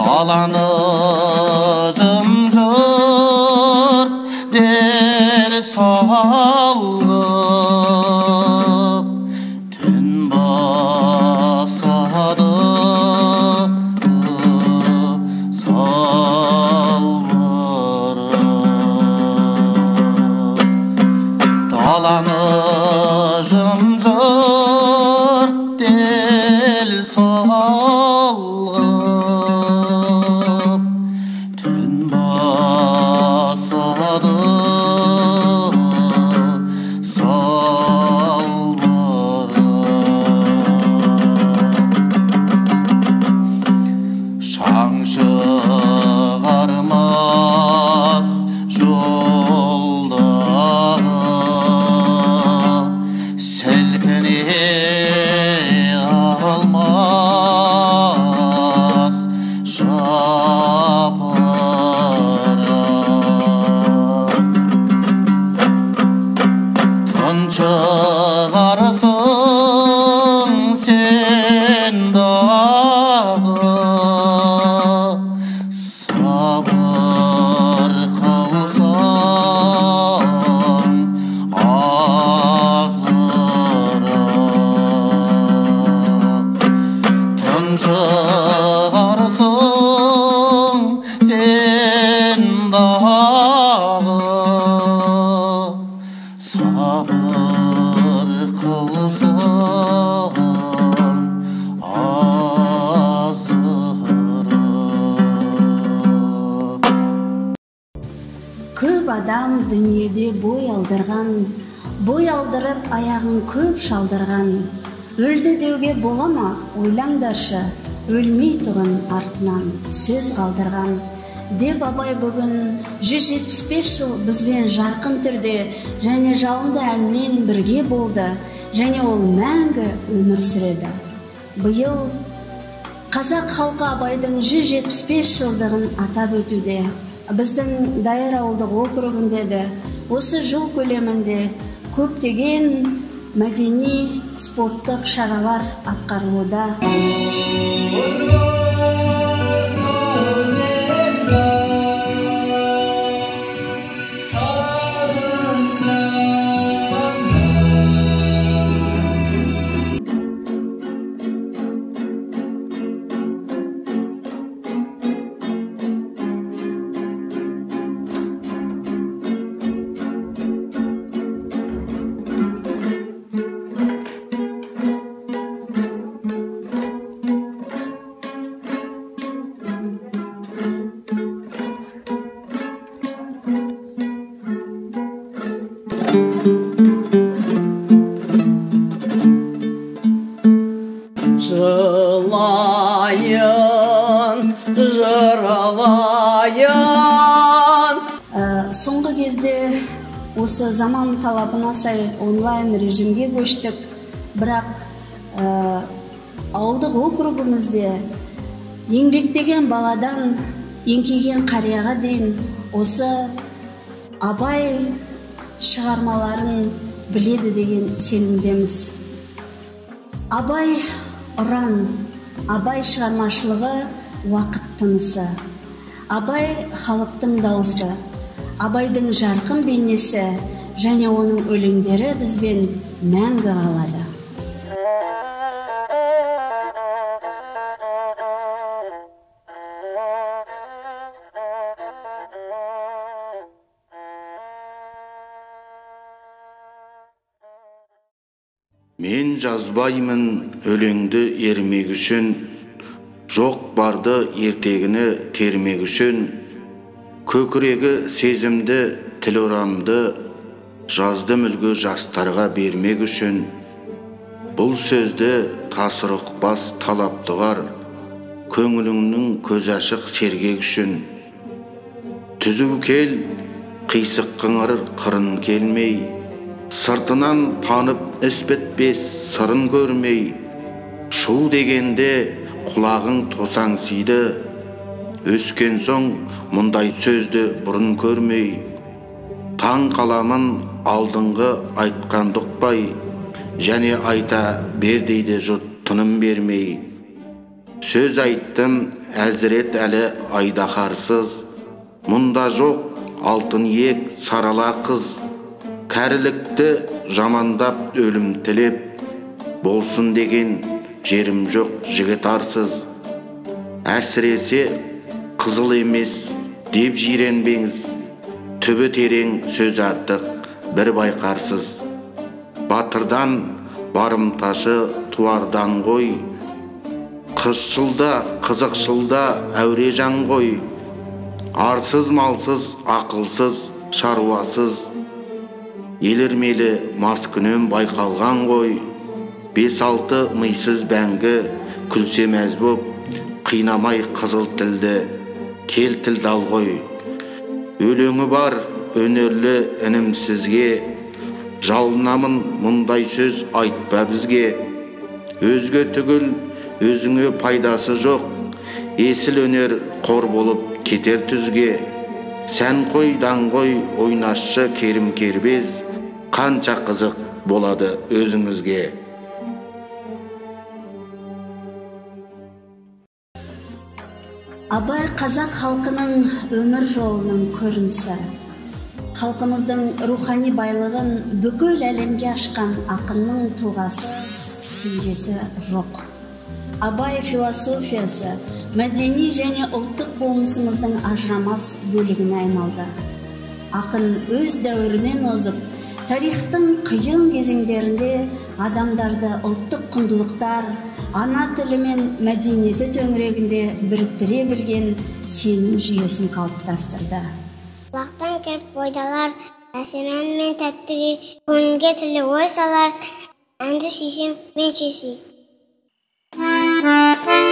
Даланы жым-жырт дел салып, түн басады салбырап. Даланы жым-жырт дел салып, түн басады салбырап. Шаң шығармас жолдағы, сілкіне алмас жапырақ. Тұншығарсың сен дағы, сабыр қылсаң азырақ. Тұншығарсың сен дағы, сабыр қылсаң азырақ. Көп адам дүниеде бой алдырған, бой алдырып аяғын көп шалдырған. Өлді деуге бола ма, ойлаңдаршы, өлмей тұғын артынан сөз қалдырған. Деп Абай бүгін 175 жыл бізбен жарқын түрде және жалынды әнмен бірге болды, және ол мәңгі өмір сүреді. Биыл қазақ халқы Абайдың 175 жылдығын атап өтуде. Біздің Дайыр ауылдық округінде де осы жыл көлемінде көптеген мәдени спорттық шаралар атқарылуда. Жылайын, жырлайын. Соңғы кезде осы заман талабына сай онлайн режимге көштік. Бірақ ауылдық округімізде еңбектеген баладан еңкейген қарияға дейін осы Абай шығармаларын біледі деген сенімдеміз. Абай ұран, Абай шығармашылығы уақыт тынысы, Абай халықтың дауысы, Абайдың жарқын бейнесі және оның өлеңдері бізбен мәңгі қалады. Мен жазбаймын өлеңді ермек үшін, жоқ барды ертегіні термек үшін, көкірегі сезімді, тіл орамды, жаздым үлгі жастарға бермек үшін. Бұл сөзді тасыр ұқпас талаптығар, көңіліңнің көз ашық сергек үшін. Түзу кел, қисық қыңыр қырын келмей, сыртынан танып іс бітпес сырын көрмей, шу дегенде құлағың тосаңсиды, өскен соң мұндай сөзді бұрын көрмей. Таң қаламын алдыңғы айтқан ұқпай, және айта бер дейді жұрт тыным бермей. Сөз айттым әзірет әлі айдаһарсыз. Мұнда жоқ алтын иек сарала қыз. Кәрілікті жамандап өлім тілеп, болсын деген жерім жоқ жігіт арсыз. Әсіресе қызыл емес деп жиренбеңіз, түбі терең сөз артық бір байқарсыз. Батырдан барымташы туардан ғой, қызшыл да қызықшыл да әуре жан ғой. Арсыз малсыз ақылсыз шаруасыз, елірмелі маскүнем байқалған ғой. 5-6 мисыз бәңгі күлсе мәз боп, қинамай қызыл тілді кел тілді ал ғой. Өлеңі бар өнерлі інім сізге, жалынамын мұндай сөз айтпа бізге. Өзге түгіл өзіңе пайдасы жоқ, есіл өнер қор болып кетер түзге. Сән қой дан қой ойнасшы керім кербез, қанша қызық болады өзіңізге. Абай қазақ халқының өмір жолының көрінісі. Халқымыздың рухани байлығын бүкіл әлемге ашқан ақынның тұлғасы теңдесі жоқ. Абай философиясы мәдени және ұлттық болмысымыздың ажырамас бөлігіне айналды. Ақын өз дәуірінен озып, тарихтың қиын кезеңдерінде адамдарды ұлттық құндылықтар, ана тілі мен мәдениеті төңірегінде біріктіре білген сенім жүйесін қалыптастырды. Құлақтан кіріп ойдалар, әсем ән мен тәтті күй, көңілге түрлі ой салар, әнді сүйсең мен сүй. Жаңғырып ән.